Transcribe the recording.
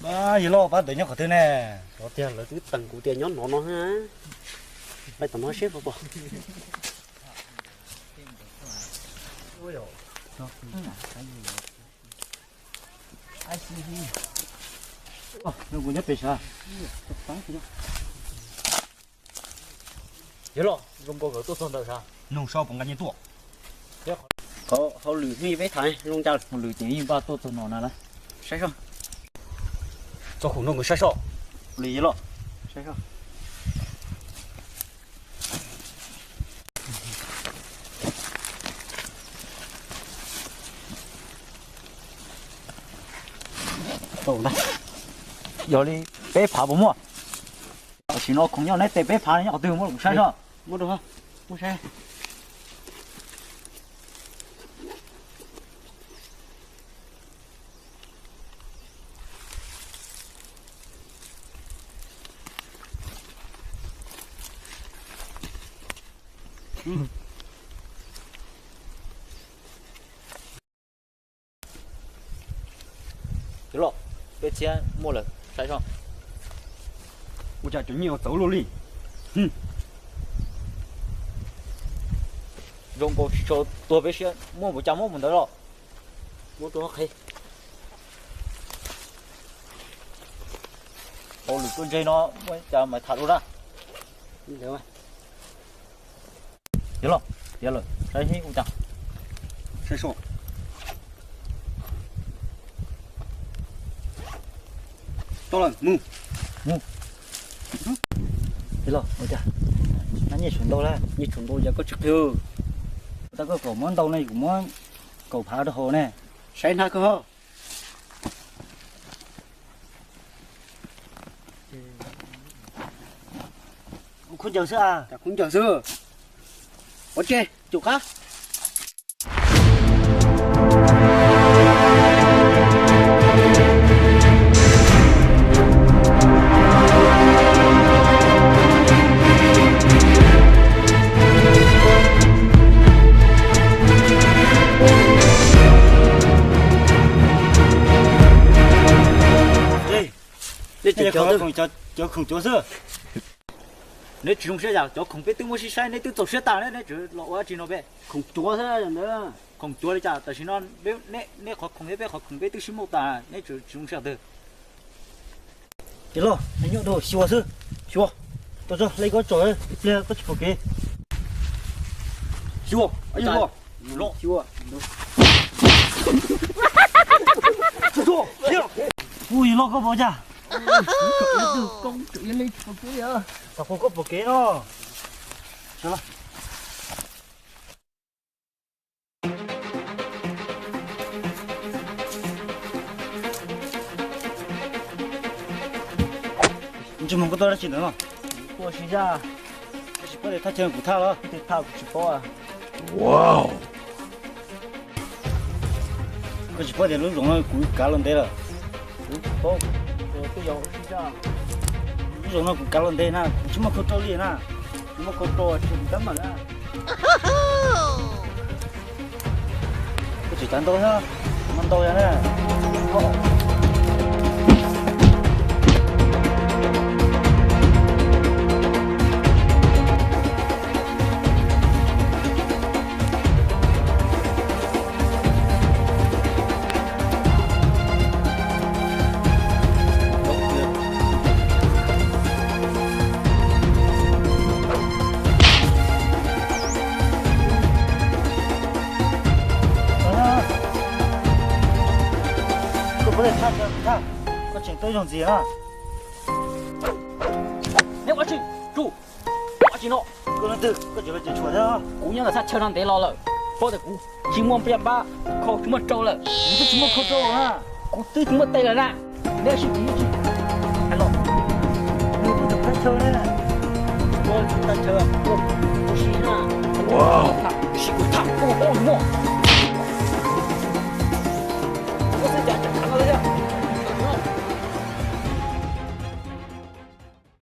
Yawg loj, pab ntawd nyob qhov twg ne? Cov tiag lawv twb teem kuv tias nyob no no. Pais tom no seb puas pom. Kuv nyob pem sav. Yawg loj, zoo nkaus nkawd tuaj txog ntawm sav. Nug saib puas nqa nyiaj tuaj. Hauj lwm yeej peb tham zoo cas. Hauj lwm ces yeej npaj tuaj txog no na lawm. Saib soj. Txog khoom no nkawd saib soj. Li yawg loj. Saib soj. Yog li peb phav puas muaj? Tam sim no khoom nyob neb tes peb phav nyob qhov twg muab kuv saib soj. Muab rau, muab saib. Yawg loj, peb txhiab muaj lawm, saib soj. Ua cas cov nyiaj ua txawv luaj li. Zoo nkaus tsis tshua tuag peb siab, muaj npaum cas muab mus ntawd los. Muab rau qhia. Hauj lwm tuaj ntseg no muaj cas mas tham dua na. Yawg loj, tiav lawm, saib ua cas. Saib soj. Tau lawm, mus. Mus. Yawg loj, ua cas nab nyiaj tshuav ntau lawm? Nyiaj tshuav ntau cas koj tsis qhia? Tau koj kom muab ntau ne, kuv muab kaum phav rau hauv ne. Saib hnab koj. Kuv khaub ncaws xwb a. Khaub ncaws xwb. Ua tse, cum qab. Cov khoom cuav xwb. Neb tsis zoo siab yam, cov khoom peb twb muab sib saib, neb twb txaus siab tas, neb tseem los ua dab tsi no peb? Khoom cuav xwb ntawd. Khoom cuav li cas? Tam sim no neb qhov khoom thiab peb qhov khoom peb twb sib muaj tas, neb tseem tsis zoo siab twg. Yawg loj, neb nyob rau xyuas xwb, xyuas. Tau tso, hle koj tsom, ib pliag koj tsis pom kev. Xyuas, xyuas. Ub, yawg loj koj pom cas? Tam qhuas koj pom kev no. Ntsej muag koj tuaj dab tsi ntawd no? Tuaj sib zaj. Koj tsis paub tias thaj chaw kuv thaj los? Thaj kuv tsis paub. Koj tsis paub tias lub zoov no kuv kav los ntev lawm? Kuv tsis paub, twb yog sib zaj. Lub zoov no kuv kav los ntev na, kuv tsis muaj khau rau li na. Tsis muaj khau rau tsis tab mam na. Koj tsis kav ntau thiab, no ntau yog na. Koj puas thaj, koj tseem tuaj zoo ntxiv na. Neb ua tsi, tsuj, ua tsi no? Koj leej twg, koj tseem los tseem tshuam thiab? Kuv nyob ntawm thaj chaw no ntev los lawm, paub tias kuv tsis muaj nplia pab, khau tsis muaj rau lawm. Kuv twb tsis muaj tes lawm. Kuv twb tsis muaj khau rau na. Neb ua si kuv yuav tsis hais los. Nws kuj tus thaj chaw na. Ua tus thaj chaw ua ua si na. Ua si kuv tham ua ua ua.